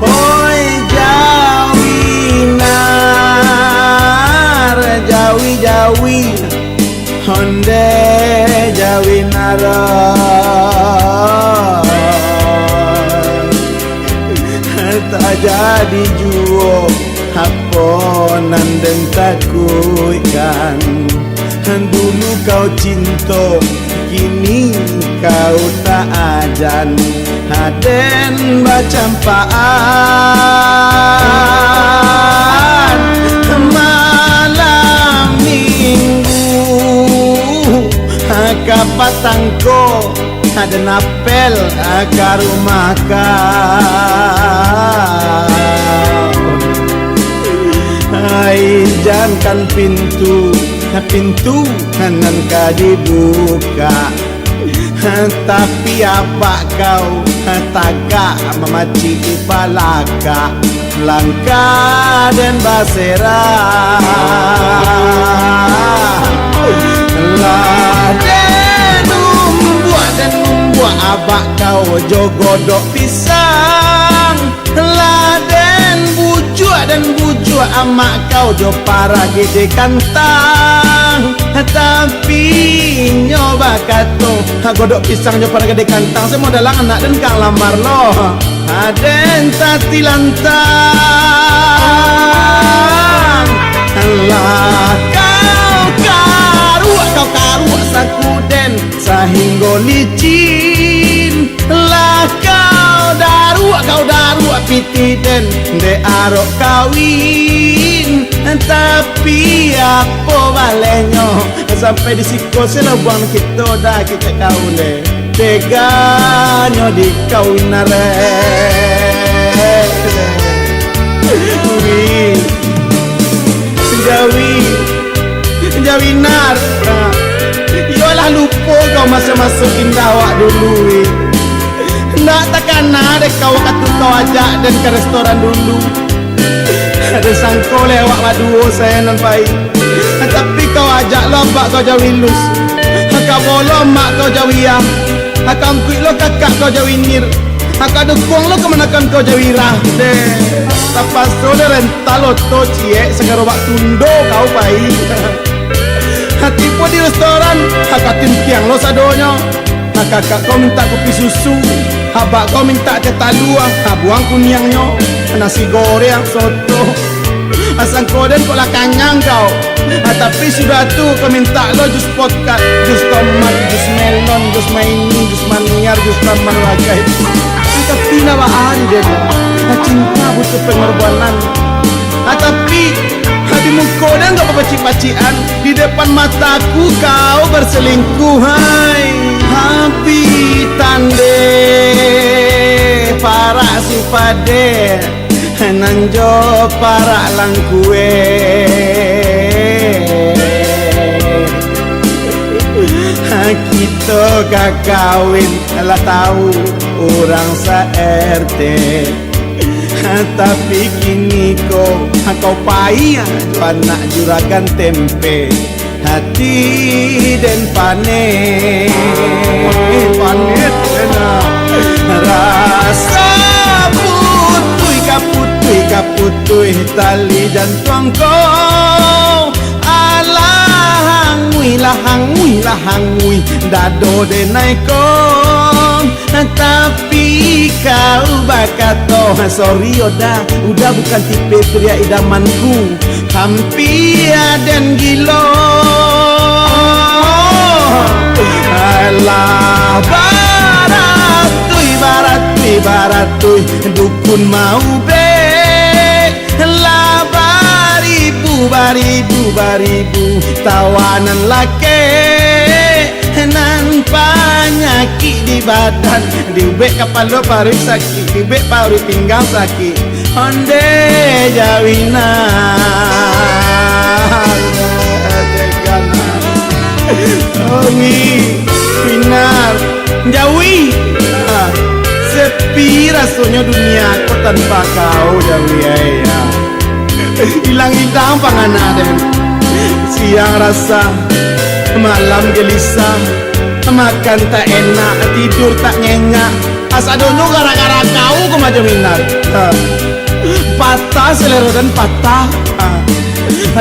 Hoi jawi nar, jawi, jawi, onde jawi nar. Tajadi juo apo nan den takuikkan. Dulu kau cinto, kini kau tak ajan. Aden bacampaan malam minggu, ka patang ko aden apel ka rumah kau. Ai, jankan pintu, pintu nan ka dibuka. Tapi abak kau tagak mamacik balakak, langkah den baserak. Lah den umbuak, den umbuak abak kau jo godok pisang. Lah den bujuak, den bujuak amak kau jo paragi di kantang. Tapi inyo bakato, "Godok pisang jo paragi di kantang, se modalang anak den ka lamar lo." Aden tatilantang. Lah kau karuak, kau karuak saku den, sahinggo licin. Lah kau daruak, kau daruak piti den, dek arok kawin. Tapi apo balehnyo, Sampai di siko se lah buang kito dah kecek kau deh. Teganyo di kau Inar. Ui. Jawi. Jawi Inar. Nah. Iyolah lupo kau maso-maso indah awak dulu, wi. Ndak takana dek kau wakatu kau ajak den ka restoran dulu. Ado sangko leh awak baduo sae nan pai. Tapi kau ajak lo abak kau Jawi Lus. Ka bolo amak kau Jawi Yah. Ka angkuik lo kakak kau Jawi Nir. Ka dukuang lo kamanakan kau Jawi Rah. Deh, tapaso deh rental oto ciek sagaro bak tundo kau pai. Tibo di restoran, ka timpiang lo sadonyo. Kakak kau mintak kopi susu, abak kau mintak teh talua, buang kuniangnyo, nasi goreng, soto. Sangko den kok lah kanyang kau. Tapi sudah tu kau mintak lo jus potkat, jus tomat, jus melon, jus maini, jus maniar, jus tambah bagai. Tapi nak baa di den, cinta butuh pengorbanan. Tapi di muko den kau bapacik-pacikan, di depan mataku kau berselingkuh, hai. Tapi tandeh parak sipade, nan jo parak langkue. Kito ka kawin lah tau urang sa-R T. Tapi kini ko, kau pai jo anak juragan tempe. Hati den panek, panek den ah. Rasa putuih ka putuih ka putuih tali jantuang ko. Alah anguih lah anguih lah anguih dado den ai ko. Tapi kau bakato, "Sorry Uda, Uda bukan tipe pria idamanku." Hampia den gilo. Alah baratuih, baratuih, baratuih dukun maubek. Lah baribu, baribu, baribu tawanan lakek. Nan panyakik di badan, diubek kapalo paruik sakik, diubek paruik pinggang sakik. Onde Jawi Inar. Ongi Inar. Jawi. Ah, sepi rasonyo dunia ko tanpa kau, Jawi ai, ah. Ilang-ilang pangana den. Siang rasa, malam gelisah, makan tak enak, tidur tak nyenyak. Asadonyo gara-gara kau ko macam Inar. Ha. Patah selero den patah. Ha.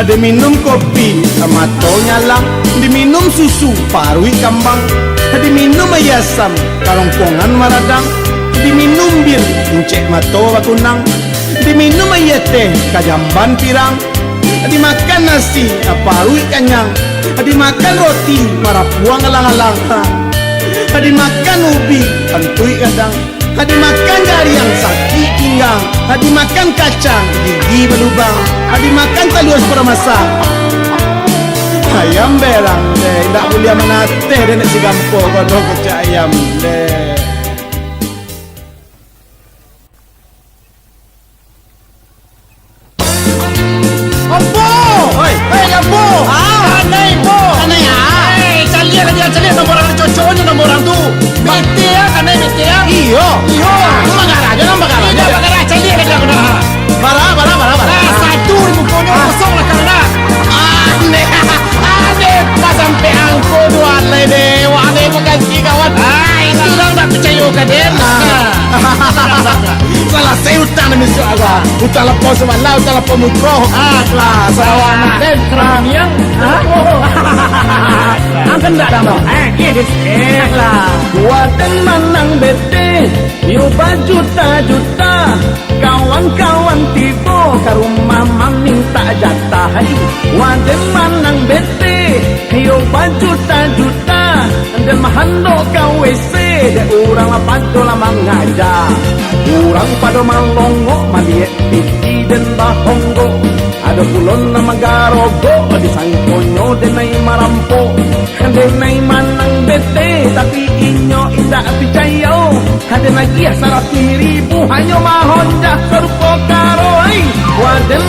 Diminum kopi, mato nyalang. Diminum susu, paruik kambang. Diminum aia asam, karongkongan maradang. Diminum bir, incek mato bakunang. Diminum aia teh, kajamban pirang. Dimakan nasi, paruik kanyang. Dimakan roti, marapuang alang-alang. Dimakan ubi, kantuik gadang. Dimakan jariang, sakik pinggang. Dimakan kacang, gigi balubang. Dimakan talua sipuramasak. Ayam berang, deh. Indak buliah manateh, deh, nak si Gampo, kodok kecek ayam, deh. Ambo! Oi! Hei, ambo! Ah! Kanai, ambo! Kanai, ah! Hei, caliak ka dia, caliak nomor urang, cocoknyo nomor urang tu. Bete, ah, kanai bete, ah. Iyo. Iyo. Manggarah, jangan manggarah. Iyo, manggarah, caliak ka dia, manggarah. Bara, bara, bara, bara. Ah, satu di mukonyo, ah, kosong lah, kanai. Ah, neh. Ade, pas sampai angko dua lai deh. Wah, ade, makasih, kawan. Ah, itu urang tak percaya ka den. Ah. Salasai utang nan bisuak ko. Utang lapau samalam, utang lapau mukro. Ah, salah. Salah. Den, salah niang. Ah. Angkan tak ada, Bang. Eh, iya, Den. Eh, lah. Waden manang bete, yo bajuta-juta. Kawan-kawan tibo ka rumah mamintak jatah. Hai, waden manang bete, yo bajuta-juta. Den mahandok ka W C, dek urang lah pado lah mangaja. Urang pado malongok, maliek T V den bahonggok. Ado Ulun nan magarogok, disangkonyo denai marampok. Denai manang bete, tapi inyo indak picayo. Denai agiah saratuih ribu, hanyo mahonjah sarupo karo, ai. Waden.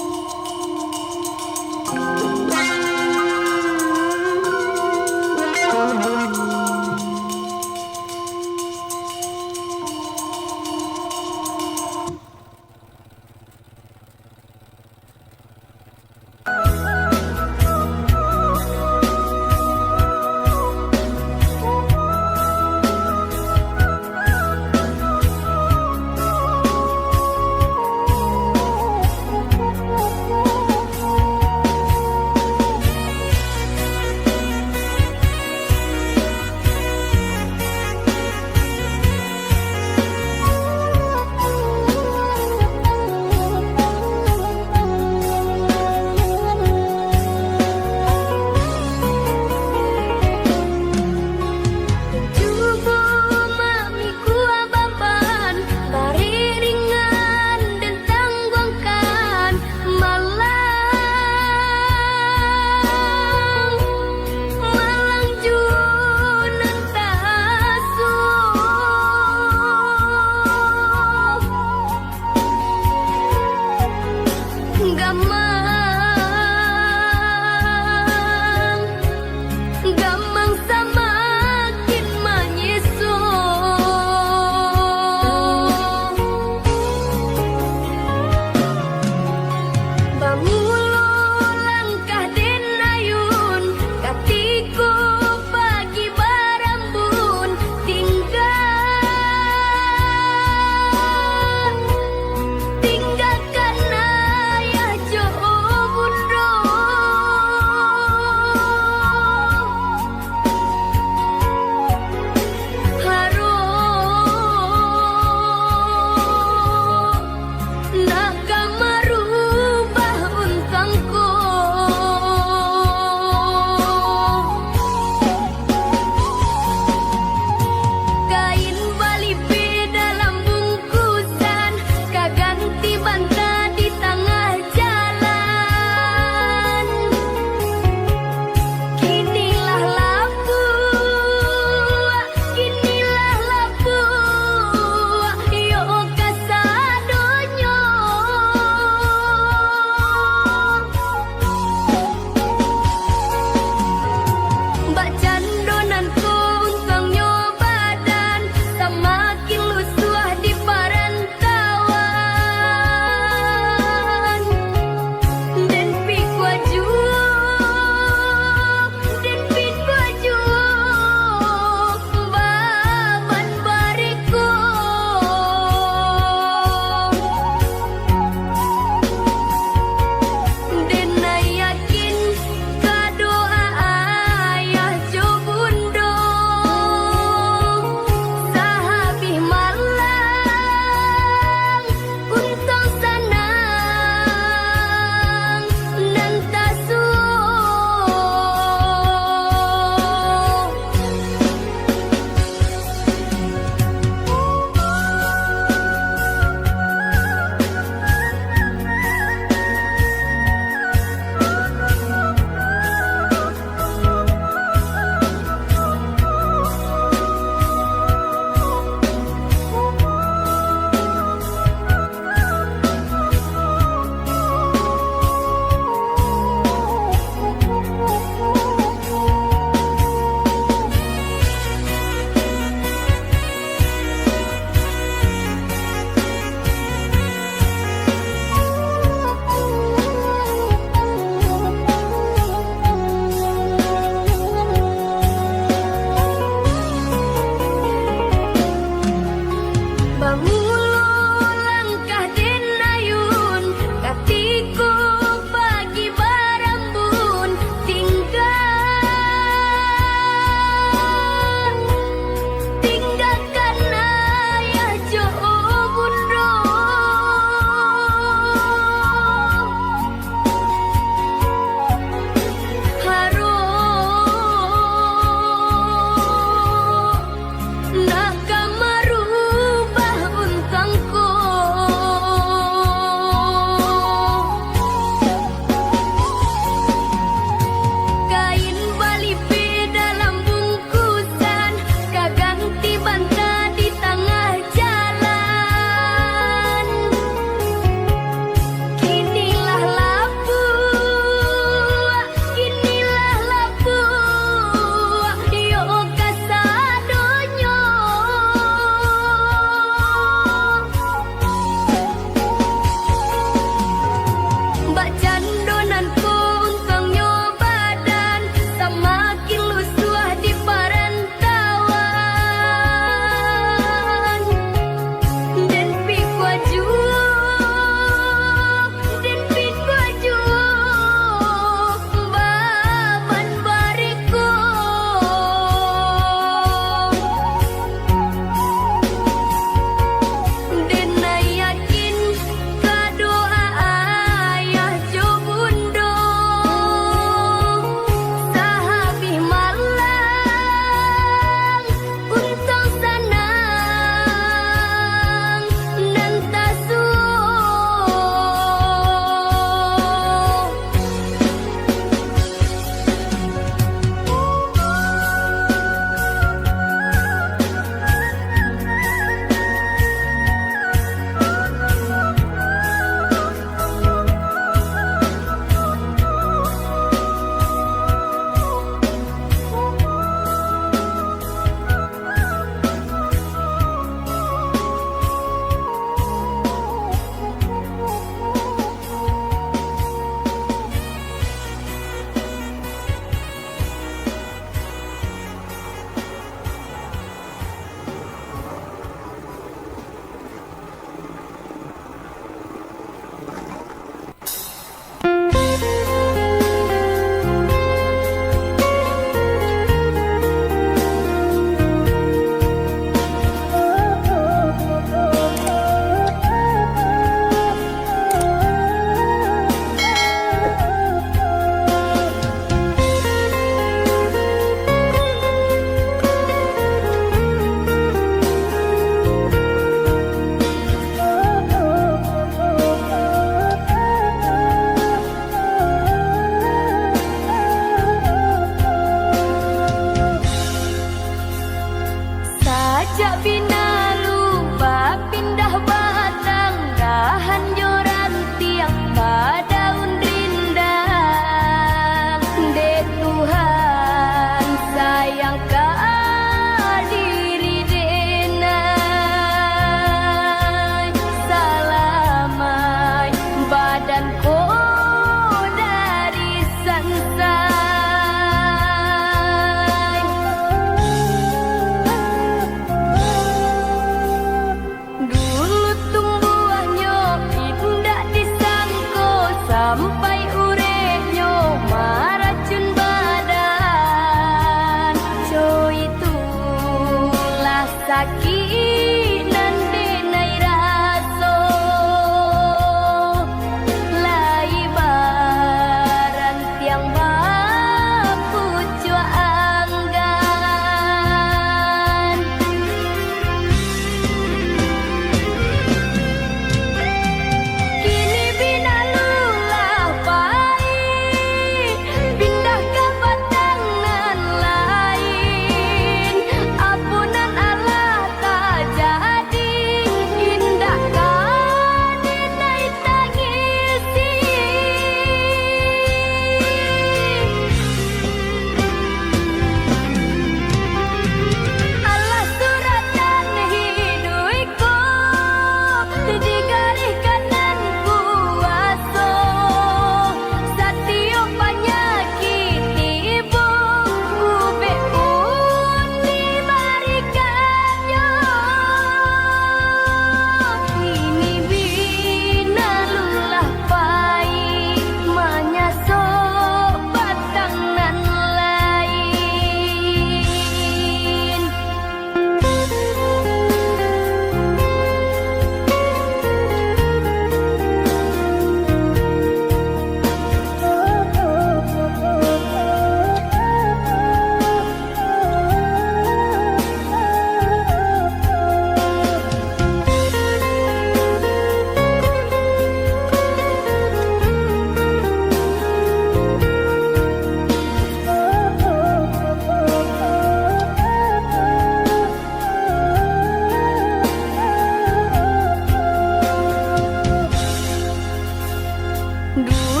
Duo